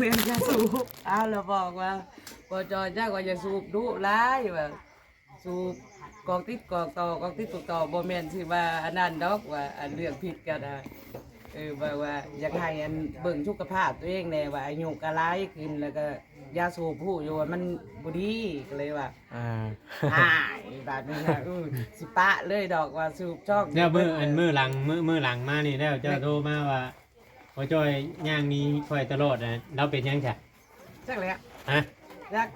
ເລື່ອງຢາສູບ ອ້າວ ແລ້ວບອກວ່າ ບໍ່ຈອຍຈັກວ່າຢ່າສູບດຸຫຼາຍວ່າ ສູບກອກຕິດກອກຕໍ່ ກອກຕິດກອກຕໍ່ ບໍ່ແມ່ນຊິວ່າອັນນັ້ນດອກ ວ່າອັນເລື່ອງຜິດກັນນະ ເອີ ແບບວ່າຢາກໃຫ້ອັນເບິ່ງສຸຂະພາບຕົວເອງແດ່ ວ່າອາຍຸກໍຫຼາຍຂຶ້ນ ແລ້ວກໍຢາສູບຮູ້ຢູ່ວ່າມັນບໍ່ດີ ກໍເລີຍວ່າ ອ່າ ຫາຍບາດນີ້ນະ ເອີ ຊິປະເລີຍດອກວ່າສູບຊອກ ແລ້ວມື້ ເບິ່ງ ອັນມື້ຫຼັງ ມື້ ມື້ຫຼັງມານີ້ແລ້ວ ເຈົ້າໂທມາວ່າ ພໍ່ຈ້ອຍຍ່າງໜີຂ້ອຍຕະຫຼອດນະ ລາວເປັນຫຍັງຊະ? ຈັກແຫຼະ ຮະ? ຈັກ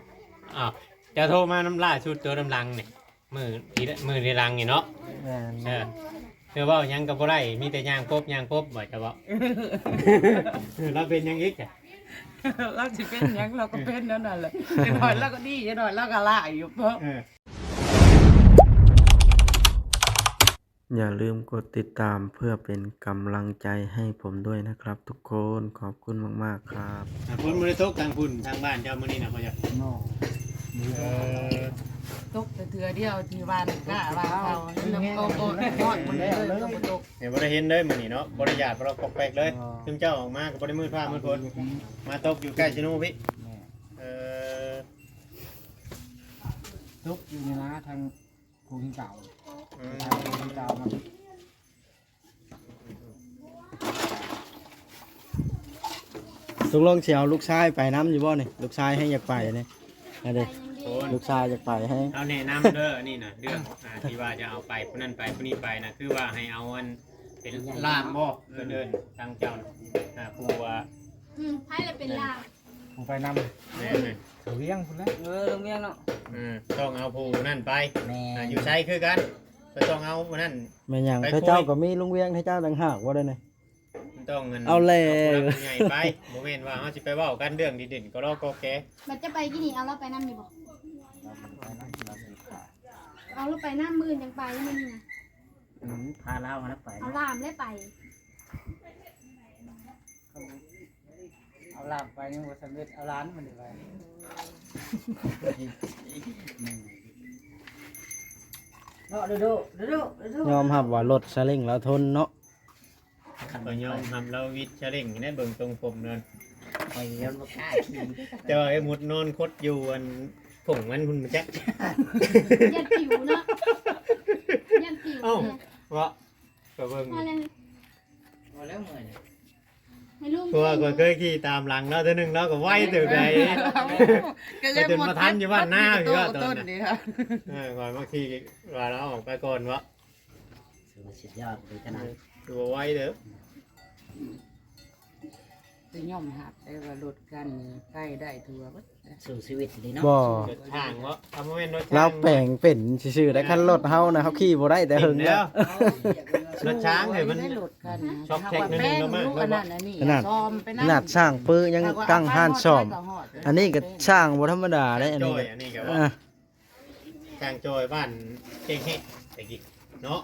ອ້າວ ເຈົ້າໂທມານຳລ່າສຸດໂຕນຳຫຼັງນີ້ ມື້ທີ່ ມື້ທີ່ຫຼັງນີ້ເນາະ ແມ່ນ ເອີ ຄືເວົ້າຫຍັງກໍບໍ່ໄດ້ ມີແຕ່ຍ່າງປົບຍ່າງປົບ ບໍ່ເຈົ້າເວົ້າ ລາວເປັນຫຍັງອີກຊະ? ລາວຊິເປັນຫຍັງ ລາວກໍເປັນແນວນັ້ນແຫຼະ ຈັກໜ້ອຍລາວກໍດີ ຈັກໜ້ອຍລາວກໍຫຼາຍຢູ່ເນາະ ເອີ. อย่าลืมกดติดตามเพื่อเป็นกำลังใจให้ผมด้วยนะครับทุกคน ขอบคุณมากๆ ครับ อ่ะ ฝนบ่ได้ตกทางพุ้น ทางบ้านเจ้ามื้อนี้นะพ่อใหญ่ เนาะ เออ ตกแต่เทื่อเดียวที่บ้านกะบ้านเขา นั่นแหละ ก็ ก็ฮอดหมดเลย ก็บ่ตก เนี่ยบ่ได้เห็นเลยมื้อนี้เนาะ บ่ได้หยาดบ่ได้ปอกแปกเลย เนาะ ซุมเจ้าออกมาก็บ่ได้มืดฟ้ามืดฝน มาตกอยู่ใกล้ชิโนพี่ แม่น เออ ตกอยู่นี่นะ ทาง โคงเก่า อืม โคงเก่ามา ตกลงสิเอาลูกชายไปนำอยู่บ่นี่ ลูกชายแฮงอยากไปนี่ อันนี้ โอ้ย ลูกชายอยากไปแฮง เอาแนะนำเด้อ อันนี้นะ เรื่อง อ่า ที่ว่าจะเอาไปผู้นั้นไปผู้นี้ไปนะ คือว่าให้เอาอันเป็นล่ามบ่ เอิ้น เอิ้นทางเจ้าน่ะ อ่า ผู้ว่า อืม ไผละเป็นล่าม ผู้ไปนำ แม่นๆ เวียงพุ้นแหละ เออ ลงเวียงเนาะ อืม ต้องเอาผู้นั้นไป แม่น อ่า อยู่ไสคือกัน ก็ต้องเอาผู้นั้น แม่นหยัง ไปคุย เขาเจ้าก็มีลุงเวียง เขาเจ้าต่างหากว่าได้นี่ มันต้องเงิน เอาแล้ว เอาผู้หลักผู้ใหญ่ไป บ่แม่นว่าเฮาสิไปเว้ากันเรื่องดินๆ ก็ลอก็แก บัดจะไปกินนี่ เอาเราไปนำนี่บ่ เอาเราไปนำ มื้อจั่งไปมื้อนี้นะ อืม พาลาวมาแล้วไป เอาล่ามแล้วไป เอาล่ามไปยังบ่สำเร็จ เอาหลานมันไป เนาะ โดโด โดโด โดโด ยอมรับว่ารถซาเล้งลาวทนเนาะ ก็ยอมรับลาววิดซาเล้งได้ เบิ่งทรงผมนั่น ไปยังบ่กล้าขี่ แต่ว่าไอ้หมดนอนคดอยู่อันผงมันพุ้นมาจัก ย่านปิวเนาะ ย่านปิว เอ้า เนาะ ว่า ก็เบิ่ง พอแล้ว พอแล้วเมื่อย ให้ลุง เพราะว่าข้อยเคยขี่ตามหลังลาวเทื่อหนึ่ง ลาวก็ไวเติบใด๋ ก็เลย ก็จนมาทันอยู่บ้านนาพี่ว่าตอนนั้น เออ ข้อยมาขี่ว่าลาวออกไปก่อนวะ สุดยอดเลยขนาด เออ คือว่าไวเด้อ ก็ยอมรับได้ว่ารถคันนี้ไปได้ทั่วเบิด สู้ชีวิตดีเนาะ บ่ รถช้างบ่ เอาบ่แม่นรถช้าง ลาวแปลงเป็นซื่อๆ ได้ คันรถเฮานะ เฮาขี่บ่ได้แต่เฮิงแล้ว รถช้างเนี่ยมัน รถคันนะ ซอกแซกนิดนึงเนาะ แปลงลูกอันนั้นอันนี้ ขนาด ซ่อมไปนั่น ขนาดช่างปื้อยังตั้งร้านซ่อม อันนี้ก็ช่างบ่ธรรมดาเด้ อันนี้ก็ อันนี้ก็ อ่ะ ช่างจ้อยบ้านเก่งแฮะ ตะกี้เนาะ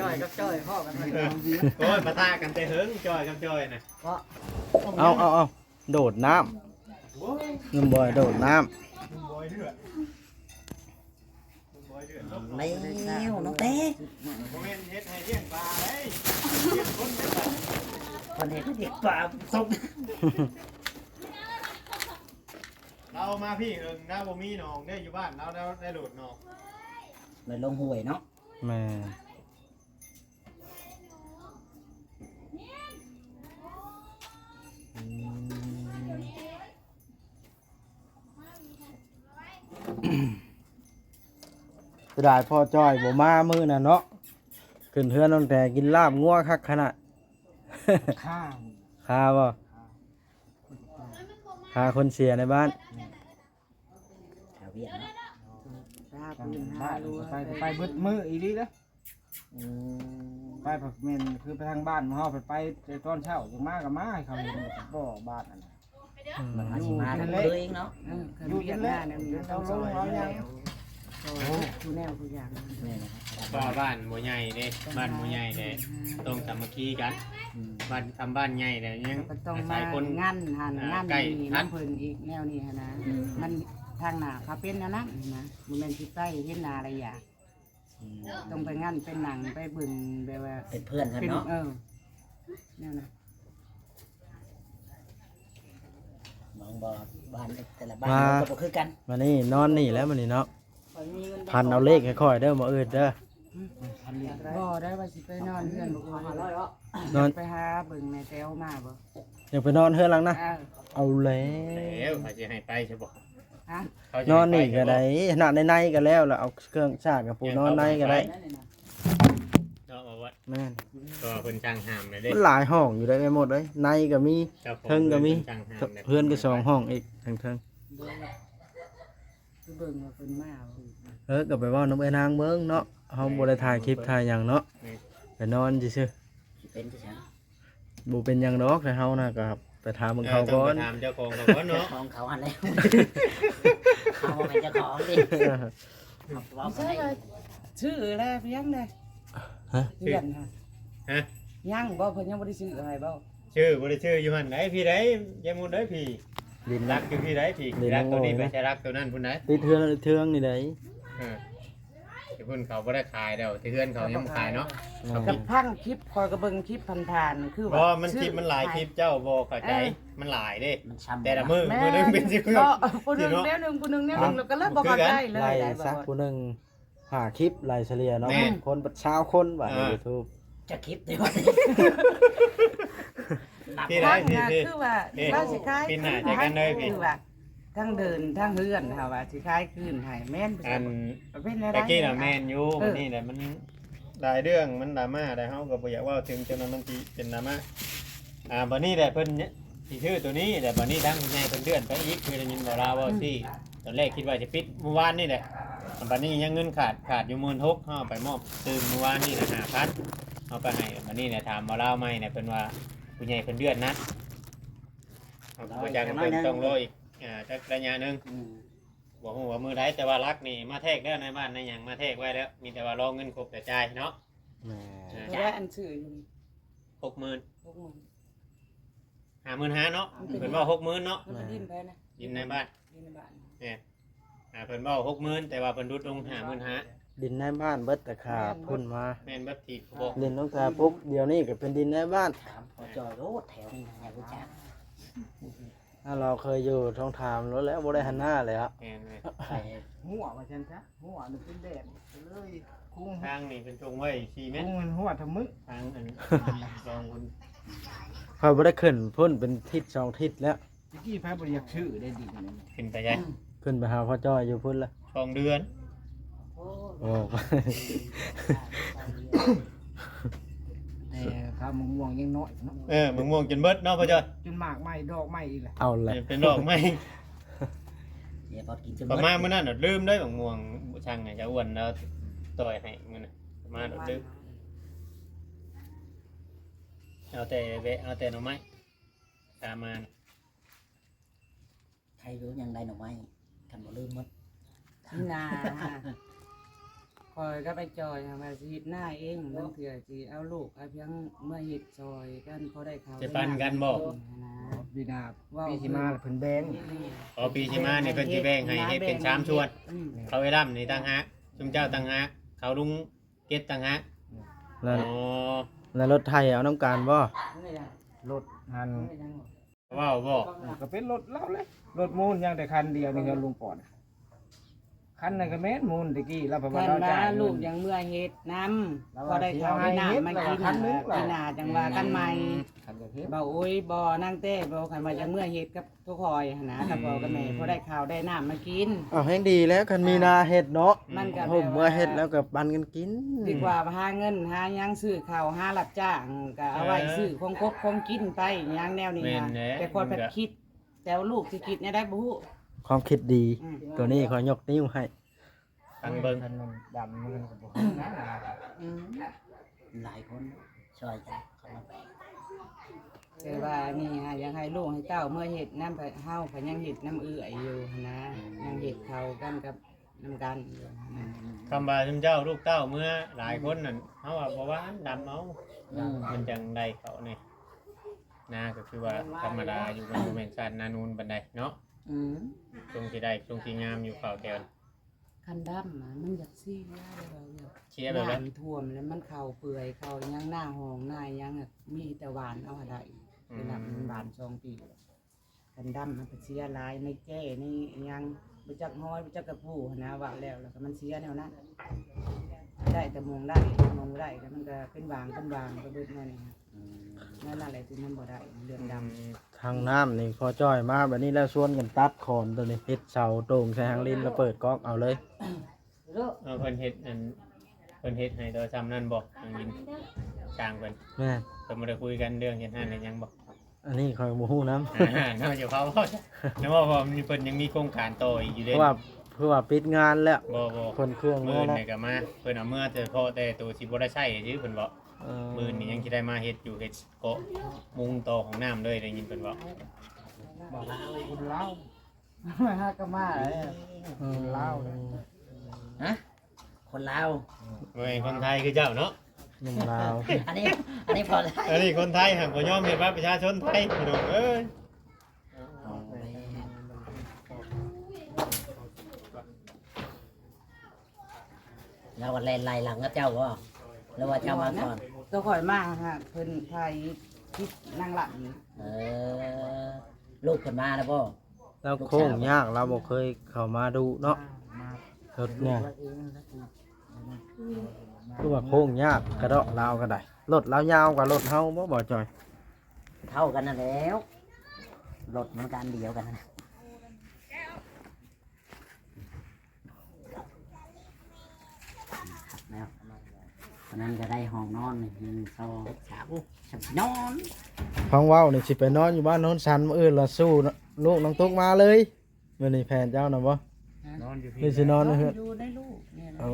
จ้อยกับจ้อยพ้อกัน เออ โอ้ย ปะทะกันแต่เฮิง จ้อยกับจ้อยน่ะ เพราะ เอา เอา เอา โดดน้ำ โอ้ย หนุ่มบอยโดดน้ำ หนุ่มบอยเดือด หนุ่มบอยเดือด เอาแล้วน้องเต้ บ่แม่นเฮ็ดให้เลี้ยงปลาเด้ เลี้ยงคนเด้ เพิ่นเฮ็ดให้เลี้ยงปลา สม ลาวมาพี้เฮิง ลาวบ่มีหนองเด้ อยู่บ้านลาว ลาวได้โดดหนอง เลยลงห้วยเนาะ แม่น อืม เสียดายพ่อจ้อยบ่มามื้อนั้นเนาะ ขึ้นเฮือนน้องแต่กินลาบงัวคักขนาด ฆ่า ฆ่าบ่ ฆ่าคนเสียในบ้าน แม่น ถ้าเวียดเนาะ ลาบ บ้าน ไป ไปเบิดมื้ออีหลีเด้อ อืม ไป แม่น คือไปทางบ้านเฮา ไป ไปแต่ตอนเช้า จั่งมาก็มา ให้เขาเห็นบ่ บ้านอันนั้น อืม มันหาสิมา อยู่นั่นแหละ เองเนาะ เออ อยู่นั่นแหละ คันเวียดนามเนี่ยมันต้องซอยนั่นแหละ โอ้ ซอยทุกแนวทุกอย่าง แม่นนะครับ เพราะว่าบ้านบ่ใหญ่เด้ บ้านบ่ใหญ่เด้ ต้องสามัคคีกัน อืม บ้าน ทำบ้านใหญ่แล้วยัง ก็ต้อง อาศัยคน มางันหัน อ่า งัน ใกล้ นี่ ทัน นำเพิ่นอีกแนวนี้หั้นนะ อืม มันทางหน้าเขาเป็นแนวนั้นนะ บ่แม่นสิไปเห็นหน้าระยะ อืม ต้องไปงันไปนั่งไปเบิ่งแบบว่า เป็นเพื่อนกันเนาะ เป็น เออ แนวนั้น ບ້ານແຕ່ລະບ້ານ ມາ ມັນກໍບໍ່ຄືກັນ ມານີ້ນອນນີ້ແຫຼະມື້ນີ້ເນາະ ຂ້ອຍມີເງິນ ພັນເອົາເລກໃຫ້ຂ້ອຍເດີມື້ອື່ນເດີ. ບໍ່ໄດ້ວ່າຊິໄປນອນເຮືອນ ນອນ ໄປຫາເບິ່ງແມ່ແຕ້ວມາບໍ່? ຢາກໄປນອນເຮືອນຫຼັງນະ? ເອີ ເອົາແລ້ວ ແລ້ວເຂົາຊິໃຫ້ໄປຊະບໍ່? ຮະ? ເຂົາຊິໃຫ້ໄປຊະບໍ່? ນອນນີ້ກໍໄດ້ ຂະໜາດໃນໆກໍແລ້ວ ແລ້ວເອົາເຄື່ອງສາດກັບປູນອນໃນກໍໄດ້. ເນາະ ບໍ່ວ່າ ແມ່ນ ເພາະວ່າເພິ່ນສັ່ງຫ້າມແລ້ວເດ້ ມັນຫຼາຍຫ້ອງຢູ່ເດ້ ໄອ້ມົດເອີຍ ໃນກໍມີ ເທິງກໍມີ ເພິ່ນສັ່ງຫ້າມແລ້ວ ເຮືອນກໍສອງຫ້ອງອີກ ເທິງໆ ຄືເບິ່ງວ່າເພິ່ນມາບໍ່. ເອີ ກໍໄປເວົ້ານຳເອື້ອຍນາງເບິ່ງເນາະ ເຮົາບໍ່ໄດ້ຖ່າຍຄລິບຖ່າຍຫຍັງເນາະ ແມ່ນ ໄປນອນຊື່ໆ ຊິເປັນຈັ່ງຊັ້ນ ບໍ່ເປັນຫຍັງດອກ ແຕ່ເຮົານະກໍໄປຖາມເບິ່ງເຂົາກ່ອນ ເອີ ຕ້ອງໄປຖາມເຈົ້າຂອງເຂົາກ່ອນເນາະ ເຈົ້າຂອງເຂົາຫັ້ນແຫຼະ ເຮົາບໍ່ແມ່ນເຈົ້າຂອງເດ້ ເວົ້າກັນໄດ້ ຊື້ແລ້ວພຽງໃດ ຮະ ເຮືອນຫັ້ນ ຮະ ຍັງບໍ່ ເພິ່ນຍັງບໍ່ໄດ້ຊື້ໃຫ້ບໍ່? ຊື້ ບໍ່ໄດ້ຊື້ຢູ່ຫັ້ນໃດ໋ ພີ້ໃດ໋ ຢ່າມຸດເດີພີ້ ດິນ ຫຼັກຢູ່ພີ້ໃດ໋ ພີ້ ຫຼັກໂຕນີ້ໄປໃສ່ຫຼັກໂຕນັ້ນພຸ້ນໃດ໋ ຕິດເຮືອນເທິງນີ້ໃດ໋ ເອີ ທີ່ພຸ້ນເຂົາບໍ່ໄດ້ຂາຍແລ້ວ ທີ່ເຮືອນເຂົາຍັງບໍ່ຂາຍເນາະ ແມ່ນ ກໍຟັງຄລິບ ຂ້ອຍກໍເບິ່ງຄລິບຜ່ານໆ ຄືວ່າ ບໍ່ ມັນຄລິບມັນຫຼາຍ ຄລິບເຈົ້າບໍ່ເຂົ້າໃຈ ເອີ ມັນຫຼາຍເດ້ ແຕ່ລະມື້ ແມ່ນ ມື້ໜຶ່ງເປັນສິບເຮືອນ ເນາະ ຜູ້ໜຶ່ງແນວໜຶ່ງ ຜູ້ໜຶງແນວໜຶ່ງ ເນາະ ແລ້ວກໍບໍ່ເຂົ້າໃຈເລີຍ ໄລ່ຊະ ຜູ້ໜຶ່ງຫ້າຄລິບ ໄລ່ສະເລ່ຍເນາະ ແມ່ນ ຄົນເບິດຊາວຄົນບາດນີ້ ເອີ ຢູທູບ ຈັກຄລິບເດ ທີ່ໃດ ທີ່ ທີ່ ຄືວ່າ ທີ່ ລາວຊິຂາຍ ປີໜ້າໃຈກັນເລີຍພີ້ ຄືວ່າ ທັງເດີ່ນທັງເຮືອນ ເຮົາວ່າຊິຂາຍຄືນໃຫ້ ແມ່ນ ອັນ ເປັນແນວໃດ ແຕ່ກີ້ນະແມ່ນຢູ່ ເອີ ບັດນີ້ແຫຼະມັນຫຼາຍເລື່ອງ ມັນດຣາມາ ແລ້ວເຮົາກໍບໍ່ຢາກເວົ້າເຖິງ ຈັ່ງນັ້ນມັນຊິເປັນດຣາມາ ອ່າ ບັດນີ້ແຫຼະເພິ່ນຊິຊື້ໂຕນີ້ ແລ້ວບັດນີ້ທາງຜູ້ໃຫຍ່ເພິ່ນເລື່ອນໄປອີກ ຄືໄດ້ຍິນບໍ່ລາວເວົ້າ ອືມ ຊີ້ ຕອນແລກຄິດວ່າຈະປິດມື້ວານນີ້ແຫຼະ ບັດນີ້ຍັງເງິນຂາດ ຂາດຢູ່ໝື່ນຫົກ ເຮົາເອົາໄປມອບຕື່ມມື້ວານນີ້ນະຫ້າພັນ ເອົາໄປໃຫ້ ບັດນີ້ແຫຼະຖາມບໍ່ລາວໃໝ່ນະ ເພິ່ນວ່າຜູ້ໃຫຍ່ເພິ່ນເລື່ອນນະ ເຮົາກໍບໍ່ຈັກ ເພິ່ນຕ້ອງລໍອີກ ອ່າ ຈັກໄລຍະໜຶ່ງ ອືມ ບໍ່ຮູ້ວ່າມື້ໃດ ແຕ່ວ່າຫຼັກນີ້ມາແທກແລ້ວ ໃນບ້ານໃນຫຍັງມາແທກໄວ້ແລ້ວ ມີແຕ່ວ່າລໍເງິນຄົບແຕ່ຈ່າຍເນາະ ແມ່ນ ອ່າ ເທົ່າໃດອັນຊື້ຢູ່ນີ້ ຫົກໝື່ນ ຫົກໝື່ນ ຫ້າໝື່ນຫ້າເນາະ ມັນເປັນ ເພິ່ນເວົ້າຫົກໝື່ນເນາະ ມັນເປັນດິນໃຜນະ ດິນໃນບ້ານ ດິນໃນບ້ານ ແມ່ນ ອ່າ ເພິ່ນເວົ້າຫົກໝື່ນ ແຕ່ວ່າເພິ່ນຫຼຸດລົງຫ້າໝື່ນຫ້າ ດິນໃນບ້ານເບິດ ແຕ່ຂ້າ ແມ່ນເບິດ ພຸ້ນມາ ແມ່ນເບິດທີ່ບອກ ດິນຕັ້ງແຕ່ປຸກ ດຽວນີ້ກໍເປັນດິນໃນບ້ານ ຖາມພໍ່ຈ່ອຍໂລດ ແຖວນີ້ນະ ຢາກຮູ້ຈັກ ຖ້າລາວເຄີຍຢູ່ ຕ້ອງຖາມໂລດແຫຼະ ບໍ່ໄດ້ຫັນໜ້າແລ້ວ ແມ່ນໆ ໄປຮົ່ວວ່າຊັ້ນຊະ ຮົ່ວນີ້ເປັນແບບ ກໍເລີຍຄຸງ ທາງນີ້ເພິ່ນຈົ່ງໄວ້ສີ່ແມັດ ຄຸງຫັ້ນຮົ່ວທຳມຶ ທາງອັນ ລອງພຸ້ນ ຂ້ອຍບໍ່ໄດ້ຂຶ້ນພຸ້ນເປັນທິດສອງທິດແລ້ວ ຕະກີ້ໃຜບໍ່ຢາກຊື້ໄດ້ດິນອັນນີ້ ຂຶ້ນໄປໃສ ຂຶ້ນໄປຫາພໍ່ຈ້ອຍຢູ່ພຸ້ນລະ ສອງເດືອນ ໂອ້ ແຕ່ຄາມະມ່ວງຍັງນ້ອຍເນາະ ເອີ ມະມ່ວງຈົນເບິດເນາະພໍ່ຈ້ອຍ ຈົນໝາກໃໝ່ດອກໃໝ່ອີກແຫຼະ ເອົາແຫຼະ ເປັນດອກໃໝ່ ເສຍພອດກິນຈົນເບິດ ປະມານມື້ນັ້ນນະລືມເດ້ ມະມ່ວງຊ່າງໃຫ້ຈາອ້ວນລາວຕ່ອຍໃຫ້ມື້ນັ້ນ ປະມານນັ້ນລືມ ເອົາແຕ່ແວະ ເອົາແຕ່ໜໍ່ໄມ້ ຕາມມານະ ໃຄຢູ່ ຍັງໄດ້ໜໍ່ໄມ້ ຄັນບໍ່ລືມໝົດ ປີໜ້າ ຂ້ອຍກັບອ້າຍຈ່ອຍຫາວ່າຊິເຮັດນາເອງ ບາງເທື່ອຊິເອົາລູກເອົາພຽງເມືອເຮັດຊ່ອຍກັນ ພໍໄດ້ເຂົ້າ ຊິປັນກັນບໍ່ ນະ ປີໜ້າ ເວົ້າ ປີຊິມາລະເພິ່ນແບ່ງ ອືມ ອໍ ປີຊິມານີ້ເພິ່ນຊິແບ່ງໃຫ້ເຮັດເປັນສາມສ່ວນ ອືມ ເຂົາເອື້ອຍລຳນີ້ຕ່າງຫາກ ຊຸມເຈົ້າຕ່າງຫາກ ເຂົາລຸງເກັດຕ່າງຫາກ ແລ້ວ ອໍ ແລ້ວລົດໄຖເອົານຳກັນບໍ່ ລົດຫັ້ນ ເວົ້າບໍ່ ກໍເປັນລົດລາວເລີຍ ລົດມູນຍັງແຕ່ຄັນດຽວນີ້ ລົດລຸງປອນ ຄັນນັ້ນກໍແມ່ນມູນແຕ່ກີ້ ລາວເພິ່ນວ່າລາວຈ່າຍເງິນ ລູກຍັງເມືອເຮັດນຳ ລາວວ່າ ພໍໄດ້ເຂົ້າໄດ້ນ້ຳມາກິນ ປີໜ້າຈັ່ງວ່າກັນໃໝ່ ຄັນຢາກເຮັດ ບໍ່ໂອ້ຍ ບໍ່ນາງແຕ້ ບໍ່ ຄັນວ່າຈະເມືອເຮັດກັບ ໂຕຂ້ອຍຫັ້ນນະ ກັບພໍ່ກັບແມ່ ພໍໄດ້ເຂົ້າໄດ້ນ້ຳມາກິນ ເອົາແຮ່ງດີແລ້ວ ຄັນມີນາເຮັດເນາະ ມັນກໍ ໂຮມເມືອເຮັດແລ້ວກໍປັນກັນກິນ ດີກວ່າຫາເງິນຫາຫຍັງຊື້ເຂົ້າ ຫາຮັບຈ້າງ ກໍເອົາໄວ້ ເອີ ຊື້ຂອງກົບຂອງກິນໄປຫຍັງແນວນີ້ ແມ່ນແຫຼະ ແຕ່ຂ້ອຍພັດຄິດ ແຕ່ວ່າລູກຊິຄິດແນວໃດບໍ່ຮູ້ ຄວາມຄິດດີ ອືມ ໂຕນີ້ຂ້ອຍຍົກນິ້ວໃຫ້ ຟັງເບິ່ງ ຄັນມັນດຳມັນກໍບໍ່ ອືມ ຫຼາຍຄົນຊ່ອຍກັນເຂົ້າມາແປງ ແຕ່ວ່ານີ້ຫາ ຢາກໃຫ້ລູກໃຫ້ເຕົ້າເມືອເຮັດນຳ ເຮົາກໍຍັງເຮັດນຳເອື້ອຍຢູ່ຫັ້ນນະ ອືມ ຍັງເຮັດເຂົ້າກັນກັບ ນຳກັນຢູ່ຫັ້ນນະ ອືມ ຄຳວ່າຊຸມເຈົ້າລູກເຕົ້າເມືອຫຼາຍຄົນນັ້ນ ເຮົາວ່າບໍ່ວ່າດຳເອົາ ອືມ ມັນຈັ່ງໄດ້ເຂົ້າແດ່ ນາກໍຄືວ່າທຳມະດາຢູ່ ມັນບໍ່ແມ່ນຊາດນານູນປານໃດເນາະ ອືມ ຊ່ວງທີ່ໄດ້ ຊ່ວງທີ່ງາມຢູ່ເຂົ້າແຖວ ຄັນດຳນະ ມັນຢາກເສຍ ເສຍແບບໃດ ນ້ຳຖ້ວມແລ້ວມັນເຂົ້າເປື່ອຍ ເຂົ້າຫຍັງ ນາຮ່ອງນາຫຍັງ ມີແຕ່ຫວ່ານເອົາໃຫ້ໄດ້ ອືມ ເວລາມັນຫວ່ານສອງປີ ກັນດຳ ມັນກໍເສຍຫຼາຍ ໃນແຈ້ໃນຫຍັງ ບໍ່ຈັກຮອຍ ບໍ່ຈັກກະປູຫັ້ນນະ ເວົ້າແລ້ວ ແລ້ວກໍມັນເສຍແນວນັ້ນ ໄດ້ແຕ່ມອງໄດ້ ມອງບໍ່ໄດ້ ແລ້ວມັນກໍເປັນຫວ່າງເປັນຫວ່າງໄປເບິດແນວນີ້ ອືມ ນັ້ນແຫຼະທີ່ມັນບໍ່ໄດ້ ເລື່ອງດຳ. ອືມ ທາງນ້ຳນີ້ພໍຈ່ອຍມາບັດນີ້ແລ້ວ ຊວນກັນຕັດຂອນໂຕນີ້ ເຮັດເສົາໂຕ່ງໃສ່ທາງລິນ ແລ້ວເປີດກອກເອົາເລີຍ. ເອີ ເພິ່ນເຮັດອັນ ເພິ່ນເຮັດໃຫ້ໂຕຊ່ຳນັ້ນບໍ່ ທາງດິນ ຊ່າງເພິ່ນ? ແມ່ນ. ເພິ່ນບໍ່ໄດ້ຄຸຍກັນເລື່ອງເຮັດຮ້ານເຮັດຫຍັງບໍ່? ອັນນີ້ຂ້ອຍບໍ່ຮູ້ນຳ ເນາະ ເຈົ້າເຂົາເວົ້າ ເພາະວ່າເພິ່ນຍັງມີໂຄງການຕໍ່ອີກຢູ່ເດ້ ເພາະວ່າ ເພາະວ່າປິດງານແລ້ວ. ບໍ່ ບໍ່ ຂົນເຄື່ອງ ມື້ອື່ນນີ້ກໍມາ ເພິ່ນເອົາເມືອແຕ່ ເພາະແຕ່ໂຕທີ່ບໍ່ໄດ້ໃຊ້ຊື່ເພິ່ນເວົ້າ. ເອີ ມື້ອື່ນນີ້ຍັງຊິໄດ້ມາເຮັດຢູ່ ເຮັດເກາະມຸງຕໍ່ຫ້ອງນ້ຳເລີຍ ໄດ້ຍິນເພິ່ນເວົ້າ. ບໍ່ລາວ ຄົນລາວ ມາຫາກໍມາເລີຍ ອືມ ຄົນລາວເລີຍ. ຮະ? ຄົນລາວ ບໍ່ແມ່ນຄົນໄທຄືເຈົ້າເນາະ ໜຸ່ມລາວ. ອັນນີ້ ອັນນີ້ພໍໄດ້ ອັນນີ້ຄົນໄທຫາກບໍ່ຍອມເຮັດບັດປະຊາຊົນໄທ ພີ່ນ້ອງເອີຍ. ລາວກໍແລ່ນໄລ່ຫຼັງກັບເຈົ້າບໍ່ ຫຼືວ່າເຈົ້າມາກ່ອນ? ໂຕຂ້ອຍມາຫາເພິ່ນຖ່າຍຄລິບນາງລຳ. ເອີ ລູກເພິ່ນມາແລ້ວບໍ່? ລາວໂຄ້ງຍາກ ລາວບໍ່ເຄີຍເຂົ້າມາດຸເນາະ ລົດນີ້ ຄືວ່າໂຄ້ງຍາກກະເດາະລາວກໍໄດ້. ລົດລາວຍາວກວ່າລົດເຮົາບໍ່ ບໍ່ຈ່ອຍ? ເທົ່າກັນນັ້ນແຫຼ້ວ ລົດມັນກໍອັນດຽວກັນນັ້ນແຫຼະ. ແລ້ວ ອັນນັ້ນກໍໄດ້ຫ້ອງນອນ ໜຶ່ງ ສອງ ສາມ ໂອ້ ສາມ ນອນ. ຟັງເວົ້ານີ້ຊິໄປນອນຢູ່ບ້ານໂນນຊັນ ມື້ອື່ນລະສູ້ລູກນ້ອງຕຸກມາເລີຍ. ມື້ນີ້ແຜນເຈົ້ານະບໍ່? ນອນຢູ່ພີ້ ຫຼືຊິນອນໃນເຮືອນ? ຢູ່ໃນລູກນີ້ນະ. ໂອ້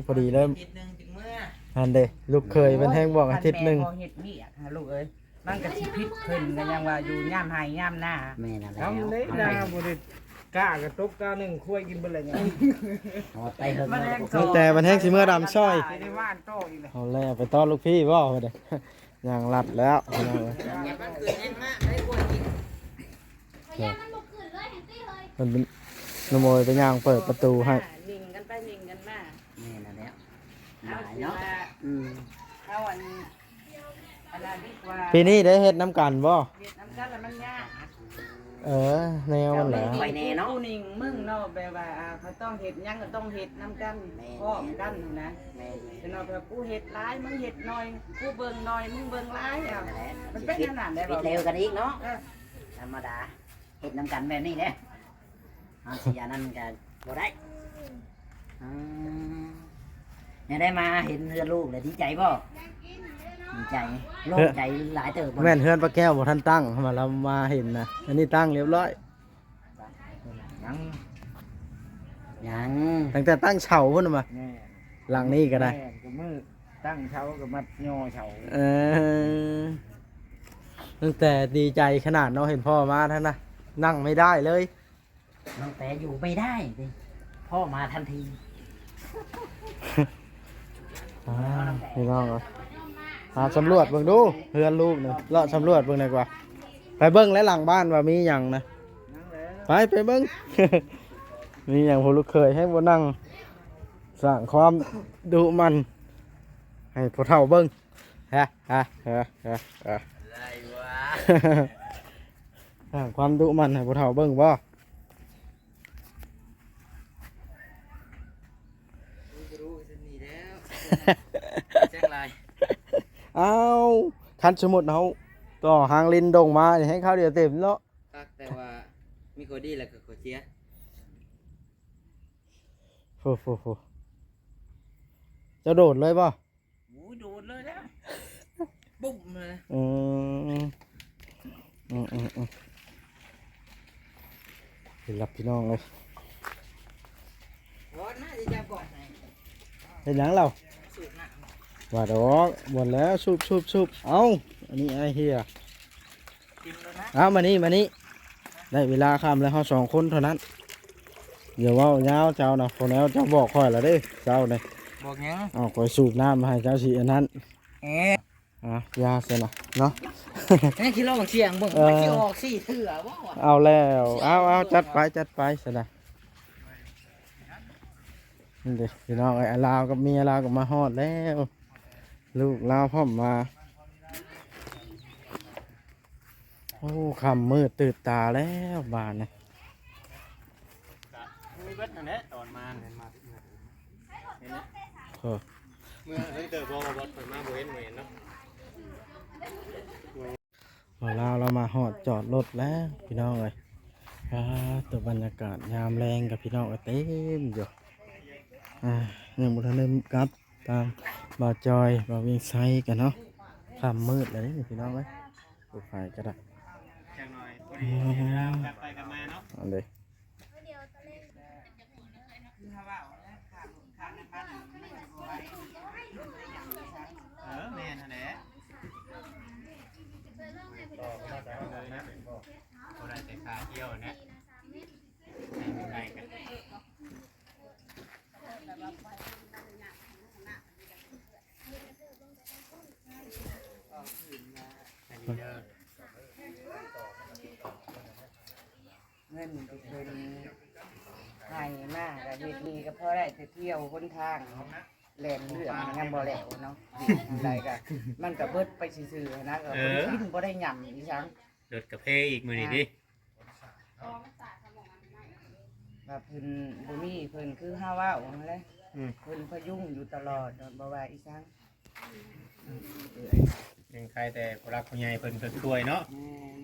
ພໍດີເລີຍ ອາທິດໜຶ່ງຈຶ່ງເມືອ. ຫັ້ນເດ້ ລູກເຂີຍເພິ່ນແຮ່ງບອກອາທິດໜຶ່ງ ແມ່ບໍ່ເຮັດວຽກຫາລູກເອີຍ. ມັນກໍຊິຜິດເພິ່ນ ກໍຍັງວ່າຢູ່ຍາມໄຮ່ຍາມນາ. ແມ່ນແລ້ວ ທຳເດ້ນາ ບໍ່ໄດ້ກ້າກະຕົກຕາໜຶ່ງ ຄວາຍກິນເບິດແລ້ວ. ເອົາໄປເຮີ້ ແຕ່ບັດແຮງຊິເມືອດຳຊ່ອຍ ຊິໄດ້ຫວ່ານຕໍ່ອີກແລ້ວ. ເອົາແລ້ວ ໄປຕ້ອນລູກພີ່ບໍ່? ເພິ່ນ ຍ່າງລັດແລ້ວ ພີ່ນ້ອງເອີຍ. ມັນຂຶ້ນແຮງມາກ ໄດ້ຄວາຍກິນ ເພິ່ນ ນ້ຳໂອຍໄປຍ່າງເປີດປະຕູໃຫ້ ໜິ່ງກັນໄປໜິ່ງກັນມາ. ແມ່ນແລ້ວ ຫຼາຍເນາະ. ອືມ ເຮົາອັນ ອັນນັ້ນດີກວ່າ ປີນີ້ໄດ້ເຮັດນຳກັນບໍ່? ເຮັດນຳກັນແລ້ວມັນຍາກ. ເອີ ແນວມັນແຫຼະ ຂ້ອຍແນ່ເນາະ ຜູ້ໜິ່ງມຶງເນາະ ແບບວ່າ ອ່າ ເຂົາຕ້ອງເຮັດຫຍັງກໍຕ້ອງເຮັດນຳກັນ ແມ່ນ ພ້ອມກັນຫັ້ນນະ. ແມ່ນ ແຕ່ເນາະ ແບບຜູ້ເຮັດຫຼາຍ ມຶງເຮັດໜ້ອຍ ຜູ້ເບິ່ງໜ້ອຍ ມຶງເບິ່ງຫຼາຍ. ເອົາ ມັນເປັນແນວນັ້ນແຫຼະ ຜິດແລ້ວກັນອີກເນາະ. ເອີ ທຳມະດາ ເຮັດນຳກັນແບບນີ້ແຫຼະ. ເຮົາຊິອັນນັ້ນກໍບໍ່ໄດ້. ອືມ ແນວໃດ ມາເຫັນເຮືອນລູກແລ້ວດີໃຈບໍ່? ດີໃຈ ໂລ່ງໃຈຫຼາຍເຕີບ. ແມ່ນເຮືອນປ້າແກ້ວບໍ່ທັນຕັ້ງ ມາລຳມາເຫັນນະ ອັນນີ້ຕັ້ງຮຽບຮ້ອຍ. ຍັງ ຍັງ ຕັ້ງແຕ່ຕັ້ງເສົາພຸ້ນມາ. ແມ່ນ ຫຼັງນີ້ກໍໄດ້. ແມ່ນ ກໍມື້ຕັ້ງເສົາກໍມັດຍໍເສົາ. ເອີ ຕັ້ງແຕ່ດີໃຈຂະໜາດເນາະ ເຫັນພໍ່ມາຫັ້ນນະ ນັ່ງໄມ່ໄດ້ເລີຍ. ຕັ້ງແຕ່ຢູ່ໄມ່ໄດ້ຕິ ພໍ່ມາທັນທີ. ອ່າ ພີ່ນ້ອງເອີຍ ຫາສຳຫຼວດເບິ່ງດູ ເຮືອນລູກນີ້ ເລາະສຳຫຼວດເບິ່ງດີກວ່າ. ໄປເບິ່ງແລະຫຼັງບ້ານວ່າມີຫຍັງນະ. ໄປ ໄປເບິ່ງ ມີຫຍັງ ພໍ່ລູກເຂີຍໃຫ້ບໍ່ນັ່ງສ້າງຄວາມດຸໝັ່ນໃຫ້ຜູ້ເຖົ້າເບິ່ງ. ຮະ ຮະ ຮະ ຮະ ຮະ ໄດ້ວະ ສ້າງຄວາມດຸໝັ່ນໃຫ້ຜູ້ເຖົ້າເບິ່ງບໍ່? ຮູ້ ຮູ້ ບໍ່ຮູ້ ຊັ້ນນີ້ແລ້ວ ແຈ້ງຫຼາຍ. ອ້າວ ຄັນສົມມຸດເຮົາຕໍ່ຫາງລິນດົງມານີ້ ໃຫ້ຄາວດຽວເຕັມເນາະ. ຄັກ ແຕ່ວ່າມີຂໍ້ດີແລ້ວກໍຂໍ້ເສຍ. ໂອ້ໂຫ ເຈົ້າໂດດເລີຍບໍ່? ໂອ້ຍ ໂດດເລີຍແລ້ວ ປຸ້ມເລີຍ. ອືມ ອືມ ອືມ ອືມ ເຫັນລະພີ່ນ້ອງເອີຍ. ເຮັດຫຍັງລາວ? ສູບນ້ຳ ວ່າດອກ ບໍ່ແລ້ວ ສູບ ສູບ ສູບ. ເອົ້າ ອັນນີ້ອ້າຍເຮຍ. ເອົາ ມານີ້ ມານີ້ ໄດ້ເວລາຄ່ຳແລ້ວ ເຮົາສອງຄົນເທົ່ານັ້ນ. ຢ່າເວົ້າຍາວເຈົ້ານະ ພໍແລ້ວເຈົ້າບອກຂ້ອຍລະເດ້ ເຈົ້ານີ້. ບອກຫຍັງ? ເອົາ ຂ້ອຍສູບນ້ຳມາໃຫ້ເຈົ້າຊິອັນນັ້ນ. ເອີ ອ່າ ຢ່າຊັ້ນນະເນາະ. ຍັງຊິລອງສຽງເບິ່ງ ເອີ ມັນຊິອອກສີ່ເທື່ອບໍ່ວະ? ເອົາແລ້ວ ເອົາ ເອົາ ຈັດໄປ ຈັດໄປຊັ້ນນະ. ນີ້ເດ້ ພີ່ນ້ອງເອີຍ ອ້າຍລາວກັບເມຍລາວກໍມາຮອດແລ້ວ ລູກລາວພ້ອມມາ. ໂອ້ ໂອ້ ຄ່ຳມືດຕື່ນຕາແລ້ວບາດນີ້ ກະມີເບິດຫັ້ນແຫຼະຕອນມາ ເຫັນມາເມື່ອ ເຫັນແລ້ວ ໂອ້ ເມື່ອເຖິງເຕີບບໍ່ ບໍ່ ບໍ່ ຂ້ອຍມາບໍ່ເຫັນ ບໍ່ເຫັນເນາະ. ບ່າວລາວລາວມາຮອດຈອດລົດແລ້ວພີ່ນ້ອງເອີຍ. ອາ ຕົວບັນຍາກາດຍາມແລງກັບພີ່ນ້ອງເອີຍ ເຕັມຢູ່. ອາ ຍັງບໍ່ທັນໄດ້ກັບ ຕາມບ່າວຈອຍ ບ່າວວຽງໄຊກັນເນາະ. ຄ່ຳມືດແລ້ວເດ້ພີ່ນ້ອງເອີຍ ຜູ້ໃຜກໍໄດ້ ຈັກໜ້ອຍ ພໍດີ ອືມ ເວລາກັບໄປກັບມາເນາະ ອັນເດ້ ເອີ ແມ່ນຫັ້ນແຫຼະ ບໍ່ໄດ້ແຕ່ຂາດຽວແຫຼະ ໃຫ້ມັນໄດ້ກັນ. ເງິນທີ່ເພິ່ນໃຫ້ມາກໍເຮັດນີ້ກໍພໍໄດ້ແຕ່ທ່ຽວຫົນທາງ ແລ່ນເລື່ອງຍັງບໍ່ແລ້ວເນາະ ທາງໃດກໍມັນກໍເບິດໄປຊື່ໆຫັ້ນນະ ກໍ ເອີ ບໍ່ໄດ້ກິນບໍ່ໄດ້ຫຍັງອີ່ຫຍັງ. ລົດກາເຟອີກມື້ນີ້ຕິ ວ່າເພິ່ນບໍ່ມີ ເພິ່ນຄືເຮົາເວົ້າຫັ້ນແຫຼະ ອືມ ເພິ່ນພະຍຸງຢູ່ຕະຫຼອດ ບໍ່ວ່າອີ່ຫຍັງ. ຍັງໃຄແຕ່ຜູ້ຫຼັກຜູ້ໃຫຍ່ເພິ່ນຊ່ວຍເນາະ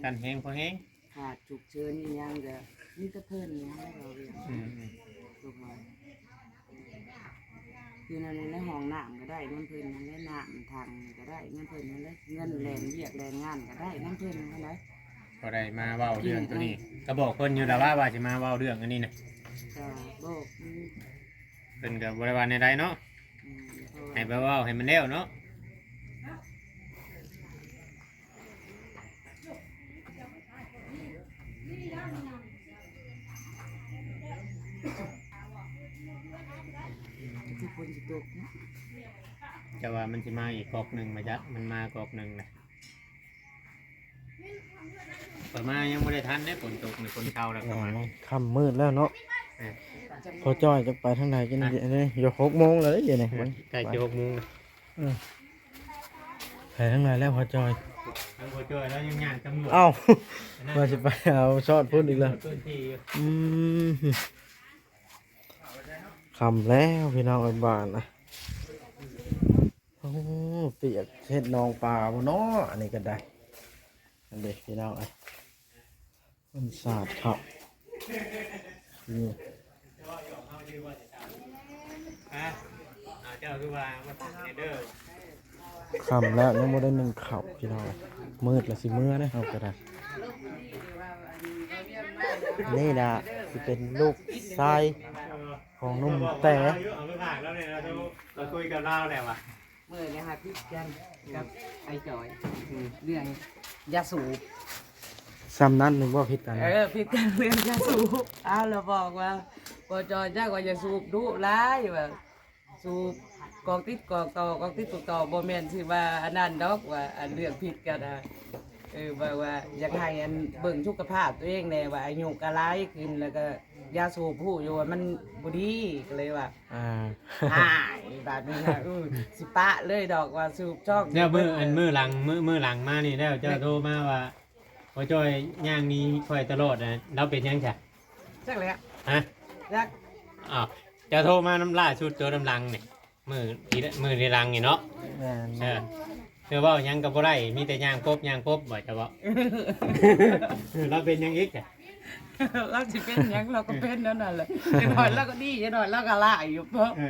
ແມ່ນ ກັນແຮງພໍແຮງ ຂາດສຸກເສີນອີ່ຫຍັງກໍມີແຕ່ເພິ່ນນີ້ແຫຼະເວົ້າເລື່ອງ ອືມໆ ທຸກ ຄືນັ້ນແຫຼະ ໃນຫ້ອງນ້ຳກໍໄດ້ນຳເພິ່ນຫັ້ນແຫຼະ ນ້ຳຖັງກໍໄດ້ນຳເພິ່ນຫັ້ນແຫຼະ ເງິນແລ່ນວຽກແລ່ນງານກໍໄດ້ນຳເພິ່ນຫັ້ນແຫຼະ. ກໍໄດ້ມາເວົ້າເລື່ອງໂຕນີ້ ກໍບອກເພິ່ນຢູ່ລະວ່າ ວ່າຊິມາເວົ້າເລື່ອງອັນນີ້ນະ ກໍບອກຢູ່ ເພິ່ນກໍບໍ່ໄດ້ວ່າແນວໃດເນາະ ອືມ ໃຫ້ໄປເວົ້າໃຫ້ມັນແລ້ວເນາະ. ຄືຝົນຊິຕົກເນາະ ແຕ່ວ່າມັນຊິມາອີກກອກໜຶ່ງ ມາຈັກ ມັນມາກອກໜຶ່ງນະ ຂ້ອຍມາຍັງບໍ່ໄດ້ທັນເດ້ ຝົນຕົກນີ້ ຝົນເຊົາແລ້ວກໍມາ ຄ່ຳມືດແລ້ວເນາະ ເອີ ພໍ່ຈ້ອຍຈັກໄປທາງໃດ ຢູ່ຫົກໂມງແລ້ວເດ້ ຢູ່ນີ້ ໃກ້ຈະຫົກໂມງ ເອີ ໄປທາງໃດແລ້ວພໍ່ຈ້ອຍ ທາງພໍ່ຈ້ອຍລາວຍັງຍ່າງຕຳຫຼວດ ເອົ້າ ວ່າຊິໄປເອົາຊອດພຸ້ນອີກແລ້ວ ອືມ ຄ່ຳແລ້ວພີ່ນ້ອງເອີຍ ບ້ານນະ. ໂອ້ ປຽກເຮັດໜອງປາບໍ່ເນາະ ອັນນີ້ກໍໄດ້ ອັນເດ້ພີ່ນ້ອງເອີຍ ມັນສາດເຂົ້າ ນີ້ ຮະ ເຈົ້າຄືວ່າມາຕັກແດ່ເດີ ຄ່ຳແລ້ວຍັງບໍ່ໄດ້ໜຶ້ງເຂົ້າພີ່ນ້ອງ ມືດລະຊິເມືອເດ້ເຮົາກໍໄດ້. ນີ້ນະຊິເປັນລູກຊາຍຂອງໜຸ່ມແຕ່ ເອົາໄປຝາກລາວແດ່ ລາວ ລາວຄຸຍກັບລາວແລ້ວວ່າ ມື້ນີ້ຫາຜິດກັນກັບໄອ້ຈອຍ ອືມ ເລື່ອງຢາສູບ ຊ່ຳນັ້ນໜຶ່ງບໍ່ຜິດກັນ ເອີ ຜິດກັນເລື່ອງຢາສູບ ອ້າວ ລາວບອກວ່າ ພໍ່ຈອຍຈັກວ່າຢາສູບດຸຫຼາຍວ່າ ສູບກອກຕິດກອກຕໍ່ ກອກຕິດກອກຕໍ່ ບໍ່ແມ່ນຊິວ່າອັນນັ້ນດອກວ່າ ອັນເລື່ອງຜິດກັນນະ ເອີ ແບບວ່າຢາກໃຫ້ອັນເບິ່ງສຸຂະພາບຕົວເອງແດ່ວ່າ ອາຍຸກໍຫຼາຍຂຶ້ນ ແລ້ວກໍຢາສູບຮູ້ຢູ່ວ່າມັນບໍ່ດີ ກໍເລີຍວ່າ ອ່າ ອ້າຍ ບາດນີ້ນະ ເອີ ຊິປະເລີຍດອກວ່າສູບຊອກ ແລ້ວມື້ ມື້ ອັນມື້ຫຼັງ ມື້ ມື້ຫຼັງມານີ້ແລ້ວ ເຈົ້າ ແມ່ນ ໂທມາວ່າ ພໍ່ຈ້ອຍຍ່າງໜີຂ້ອຍຕະຫຼອດນະ ລາວເປັນຫຍັງຊະ? ຈັກແຫຼະ ຮະ? ຈັກ ອ້າວ ເຈົ້າໂທມານຳລ່າສຸດ ໂຕນຳຫຼັງນີ້ ມື້ທີ່ ມື້ໃນຫຼັງນີ້ເນາະ ແມ່ນ ເອີ ຄືເວົ້າຫຍັງກໍບໍ່ໄດ້ ມີແຕ່ຍ່າງປົບຍ່າງປົບ ບໍ່ ເຈົ້າເວົ້າ ລາວເປັນຫຍັງອີກ? ລາວຊິເປັນຫຍັງ ລາວກໍເປັນແນວນັ້ນແຫຼະ ຈັກໜ້ອຍລາວກໍດີ ຈັກໜ້ອຍລາວກໍຮ້າຍຢູ່ ເອີ.